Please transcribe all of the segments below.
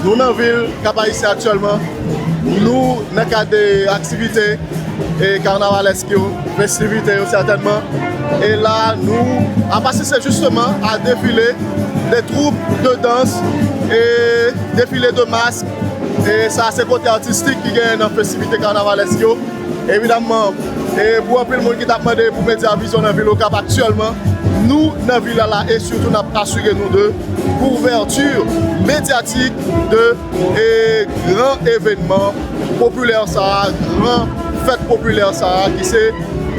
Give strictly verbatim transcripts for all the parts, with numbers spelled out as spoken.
Nou nan vil Kap Ayisyen aktyèlman. Nou nan kad de aktivite e kanavalèsk yo, festivite yo sètènman. E la, nou ap asiste jisteman a defile de twoup de dans e defile de mask. E sa, se kote atistik ki genyen nan festivite kanavalèsk yo. Evidamman, e pou anpil moun ki t ap mande pou Medya Vizyon nan vil Okap aktyèlman, nou nan vil la la e sitou n ap asire nou de kouvèti medyatik de e gran evènman popilè sa a, gran fèt popilè sa a ki se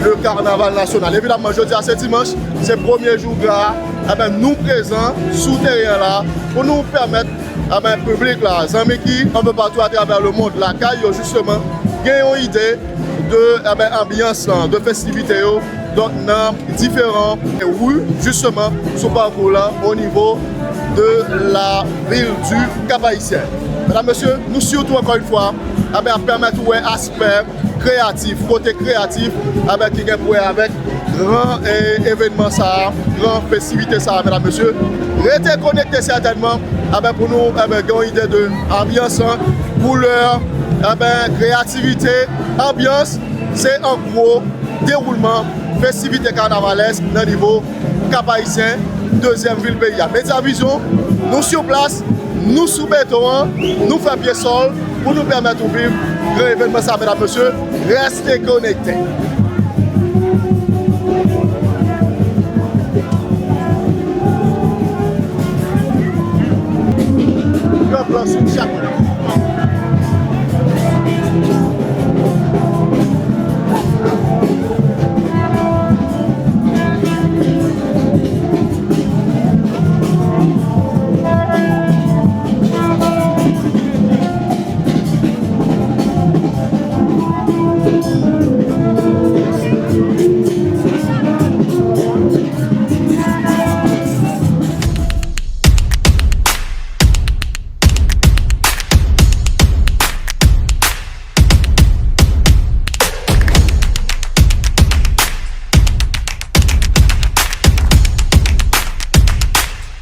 le Carnaval National. Evidamman, jodi a se dimanch, se premye jou gra a. Enben, nou prezan sou teren an la pou nou pèmèt enben, piblik la, zanmi ki anpe patou atravè lemond, lakay yo, jisteman, gen yon ide de enben, anbyans lan, de festivite yo, donk nan diferan ri, jisteman, sou pakou la, o nivo de la vil di Kap Ayisyen. Medam, mesye, nou sitou, ankò yon fwa, enben, ap pèmèt ou wè aspè kreyatif, kote kreyatif, enben, ki gen pou wè avèk gran e, evènman sa a, gran festivite sa a, medam, mesye. Rete konekte sètènman, enben, pou nou enben, gen yon ide de anbyans, koulè, enben, kreyativite, anbyans, se an gwo dewoulman festivite kanavalèsk nan nivo Kap Ayisyen, dezyèm vil peyi a. Medya Vizyon, nou sou plas, nou sou beton an, nou fè pye sòl pou nou pèmèt ou viv gran evènman sa, medam, mesye. Reste konekte. Gran plan sou chak